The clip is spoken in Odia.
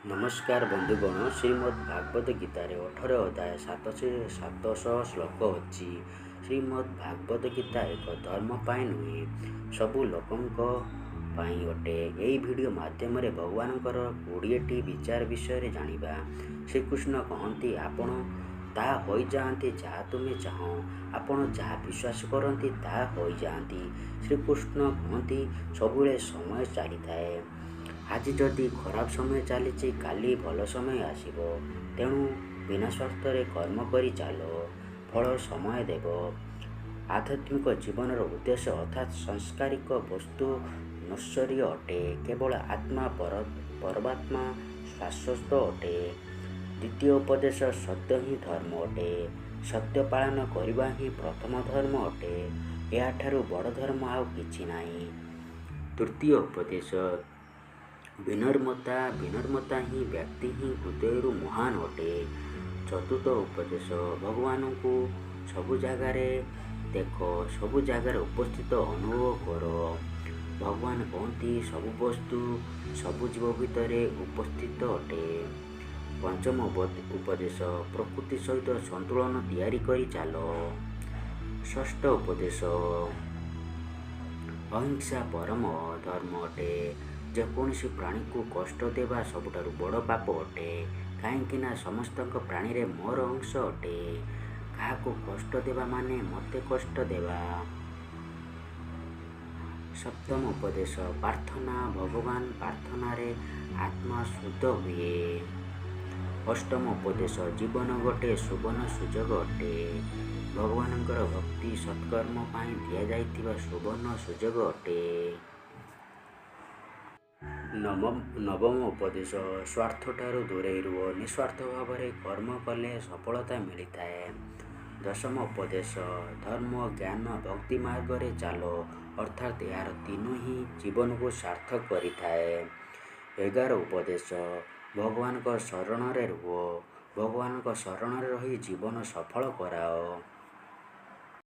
ନମସ୍କାର ବନ୍ଧୁଗଣ, ଶ୍ରୀମଦ୍ ଭାଗବତ ଗୀତାରେ 18 ଅଧ୍ୟାୟ 700 ଶ୍ଲୋକ ଅଛି। ଶ୍ରୀମଦ୍ ଭାଗବତ ଗୀତା ଏକ ଧର୍ମ ପାଇଁ ନୁହେଁ, ସବୁ ଲୋକଙ୍କ ପାଇଁ ଅଟେ। ଏହି ଭିଡ଼ିଓ ମାଧ୍ୟମରେ ଭଗବାନଙ୍କର 20ଟି ବିଚାର ବିଷୟରେ ଜାଣିବା। ଶ୍ରୀକୃଷ୍ଣ କହନ୍ତି, ଆପଣ ତାହା ହୋଇଯାଆନ୍ତି ଯାହା ତୁମେ ଚାହଁ। ଆପଣ ଯାହା ବିଶ୍ୱାସ କରନ୍ତି ତାହା ହୋଇଯାଆନ୍ତି। ଶ୍ରୀକୃଷ୍ଣ କହନ୍ତି, ସବୁବେଳେ ସମୟ ଚାଲିଥାଏ। ଆଜି ଯଦି ଖରାପ ସମୟ ଚାଲିଛି, କାଲି ଭଲ ସମୟ ଆସିବ। ତେଣୁ ବିନା ସ୍ୱାର୍ଥରେ କର୍ମ କରି ଚାଲ, ଫଳ ସମୟ ଦେବ। ଆଧ୍ୟାତ୍ମିକ ଜୀବନର ଉଦ୍ଦେଶ୍ୟ ଅର୍ଥାତ୍ ସଂସ୍କାରିକ ବସ୍ତୁ ନଶ୍ୱରୀୟ ଅଟେ, କେବଳ ଆତ୍ମା ପରମାତ୍ମା ଶାଶ୍ୱତ ଅଟେ। ଦ୍ୱିତୀୟ ଉପଦେଶ, ସତ୍ୟ ହିଁ ଧର୍ମ ଅଟେ। ସତ୍ୟ ପାଳନ କରିବା ହିଁ ପ୍ରଥମ ଧର୍ମ ଅଟେ। ଏହାଠାରୁ ବଡ଼ ଧର୍ମ ଆଉ କିଛି ନାହିଁ। ତୃତୀୟ ଉପଦେଶ, ବିନମ୍ରତା। ବିନମ୍ରତା ହିଁ ବ୍ୟକ୍ତି ହିଁ ହୃଦୟରୁ ମହାନ ଅଟେ। ଚତୁର୍ଥ ଉପଦେଶ, ଭଗବାନଙ୍କୁ ସବୁ ଜାଗାରେ ଦେଖ, ସବୁ ଜାଗାରେ ଉପସ୍ଥିତ ଅନୁଭବ କର। ଭଗବାନ କହନ୍ତି, ସବୁ ବସ୍ତୁ ସବୁ ଜୀବ ଭିତରେ ଉପସ୍ଥିତ ଅଟେ। ପଞ୍ଚମ ଉପଦେଶ, ପ୍ରକୃତି ସହିତ ସନ୍ତୁଳନ ତିଆରି କରି ଚାଲ। ଷଷ୍ଠ ଉପଦେଶ, ଅହିଂସା ପରମ ଧର୍ମ ଅଟେ। ଯେକୌଣସି ପ୍ରାଣୀକୁ କଷ୍ଟ ଦେବା ସବୁଠାରୁ ବଡ଼ ପାପ ଅଟେ, କାହିଁକିନା ସମସ୍ତଙ୍କ ପ୍ରାଣୀରେ ମୋର ଅଂଶ ଅଟେ। କାହାକୁ କଷ୍ଟ ଦେବା ମାନେ ମୋତେ କଷ୍ଟ ଦେବା। ସପ୍ତମ ଉପଦେଶ, ପ୍ରାର୍ଥନା। ଭଗବାନ ପ୍ରାର୍ଥନାରେ ଆତ୍ମା ଶୁଦ୍ଧ ହୁଏ। ଅଷ୍ଟମ ଉପଦେଶ, ଜୀବନ ଗୋଟେ ସୁବର୍ଣ୍ଣ ସୁଯୋଗ ଅଟେ। ଭଗବାନଙ୍କର ଭକ୍ତି ସତ୍କର୍ମ ପାଇଁ ଦିଆଯାଇଥିବା ସୁବର୍ଣ୍ଣ ସୁଯୋଗ ଅଟେ। ନବମ ଉପଦେଶ, ସ୍ୱାର୍ଥଠାରୁ ଦୂରେଇ ରୁହ। ନିସ୍ୱାର୍ଥ ଭାବରେ କର୍ମ କଲେ ସଫଳତା ମିଳିଥାଏ। ଦଶମ ଉପଦେଶ, ଧର୍ମ, ଜ୍ଞାନ, ଭକ୍ତି ମାର୍ଗରେ ଚାଲ, ଅର୍ଥାତ୍ ଏହାର ତିନୁ ହିଁ ଜୀବନକୁ ସାର୍ଥକ କରିଥାଏ। 11 ଉପଦେଶ, ଭଗବାନଙ୍କ ଶରଣରେ ରୁହ। ଭଗବାନଙ୍କ ଶରଣରେ ରହି ଜୀବନ ସଫଳ କରାଅ।